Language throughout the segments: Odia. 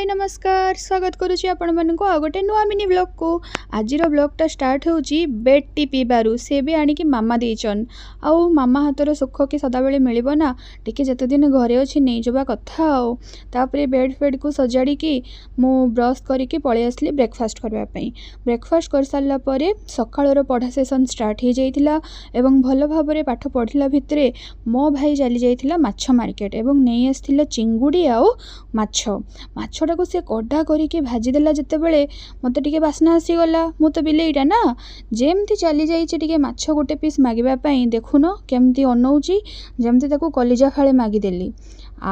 ନମସ୍କାର, ସ୍ୱାଗତ କରୁଛି ଆପଣମାନଙ୍କୁ ଆଉ ଗୋଟେ ନୂଆ ମିନି ବ୍ଲଗ୍କୁ। ଆଜିର ବ୍ଲଗ୍ଟା ଷ୍ଟାର୍ଟ ହେଉଛି ବେଡ୍ ଟି ପିଇବାରୁ। ସେ ବି ଆଣିକି ମାମା ଦେଇଛନ୍। ଆଉ ମାମା ହାତର ସୁଖ କି ସଦାବେଳେ ମିଳିବ ନା? ଟିକେ ଯେତେ ଦିନ ଘରେ ଅଛି ନେଇଯିବା କଥା। ଆଉ ତାପରେ ବେଡ଼୍ ଫେଡ଼୍କୁ ସଜାଡ଼ିକି ମୁଁ ବ୍ରସ୍ କରିକି ପଳେଇ ଆସିଲି ବ୍ରେକଫାଷ୍ଟ କରିବା ପାଇଁ। ବ୍ରେକଫାଷ୍ଟ କରିସାରିଲା ପରେ ସକାଳର ପଢ଼ା ସେସନ୍ ଷ୍ଟାର୍ଟ ହେଇଯାଇଥିଲା ଏବଂ ଭଲ ଭାବରେ ପାଠ ପଢ଼ିଲା ଭିତରେ ମୋ ଭାଇ ଚାଲି ଯାଇଥିଲା ମାଛ ମାର୍କେଟ ଏବଂ ନେଇ ଆସିଥିଲା ଚିଙ୍ଗୁଡ଼ି ଆଉ ମାଛ। ମାଛଟାକୁ ସେ କଡ଼ା କରିକି ଭାଜିଦେଲା ଯେତେବେଳେ, ମୋତେ ଟିକେ ବାସ୍ନା ଆସିଗଲା। ମୁଁ ତ ବିଲେଇଟା ନା। ଯେମିତି ଚାଲି ଯାଇଛି ଟିକେ ମାଛ ଗୋଟେ ପିସ୍ ମାଗିବା ପାଇଁ, ଦେଖୁନ କେମିତି ଅନଉଛି, ଯେମିତି ତାକୁ କଲିଜା ଫାଳେ ମାଗିଦେଲି।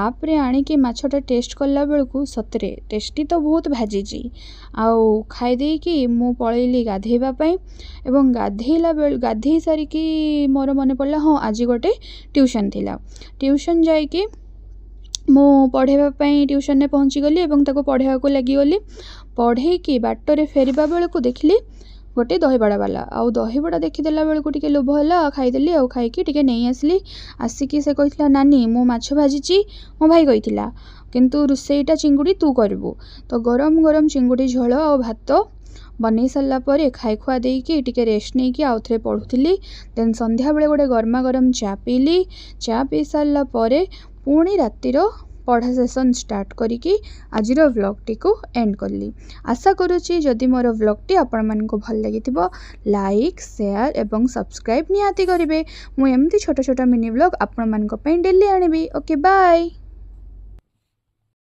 ଆପରେ ଆଣିକି ମାଛଟା ଟେଷ୍ଟ କଲା ବେଳକୁ ସତରେ ଟେଷ୍ଟି ତ ବହୁତ ଭାଜିଛି। ଆଉ ଖାଇଦେଇକି ମୁଁ ପଳେଇଲି ଗାଧେଇବା ପାଇଁ ଏବଂ ଗାଧେଇଲା ବେଳ ଗାଧେଇ ସାରିକି ମୋର ମନେ ପଡ଼ିଲା, ହଁ, ଆଜି ଗୋଟେ ଟ୍ୟୁସନ୍ ଥିଲା। ଟ୍ୟୁସନ୍ ଯାଇକି ମୁଁ ପଢ଼େଇବା ପାଇଁ ଟ୍ୟୁସନ୍ରେ ପହଞ୍ଚିଗଲି ଏବଂ ତାକୁ ପଢ଼େଇବାକୁ ଲାଗିଗଲି। ପଢ଼େଇକି ବାଟରେ ଫେରିବା ବେଳକୁ ଦେଖିଲି ଗୋଟେ ଦହିବଡ଼ା ବାଲା। ଆଉ ଦହିବଡ଼ା ଦେଖିଦେଲା ବେଳକୁ ଟିକେ ଲୋଭ ହେଲା, ଖାଇଦେଲି। ଆଉ ଖାଇକି ଟିକେ ନେଇ ଆସିଲି। ଆସିକି ସେ କହିଥିଲା, "ନାନୀ, ମୁଁ ମାଛ ଭାଜିଛି," ମୋ ଭାଇ କହିଥିଲା, "କିନ୍ତୁ ରୋଷେଇଟା ଚିଙ୍ଗୁଡ଼ି ତୁ କରିବୁ।" ତ ଗରମ ଗରମ ଚିଙ୍ଗୁଡ଼ି ଝୋଳ ଆଉ ଭାତ ବନେଇ ସାରିଲା ପରେ ଖାଇ ଖୁଆ ଦେଇକି ଟିକେ ରେଷ୍ଟ ନେଇକି ଆଉ ଥରେ ପଢ଼ୁଥିଲି। ଦେନ୍ ସନ୍ଧ୍ୟାବେଳେ ଗୋଟେ ଗରମା ଗରମ ଚା ପିଇଲି। ଚା ପିଇ ସାରିଲା ପରେ ପୁଣି ରାତିର ପଢ଼ା ସେସନ୍ ଷ୍ଟାର୍ଟ କରିକି ଆଜିର ଭ୍ଲଗ୍ଟିକୁ ଏଣ୍ଡ କଲି। ଆଶା କରୁଛି ଯଦି ମୋର ଭ୍ଲଗ୍ଟି ଆପଣମାନଙ୍କୁ ଭଲ ଲାଗିଥିବ, ଲାଇକ୍, ସେୟାର ଏବଂ ସବସ୍କ୍ରାଇବ୍ ନିହାତି କରିବେ। ମୁଁ ଏମିତି ଛୋଟ ଛୋଟ ମିନି ଭ୍ଲଗ୍ ଆପଣମାନଙ୍କ ପାଇଁ ଡେଲି ଆଣିବି। Okay, bye.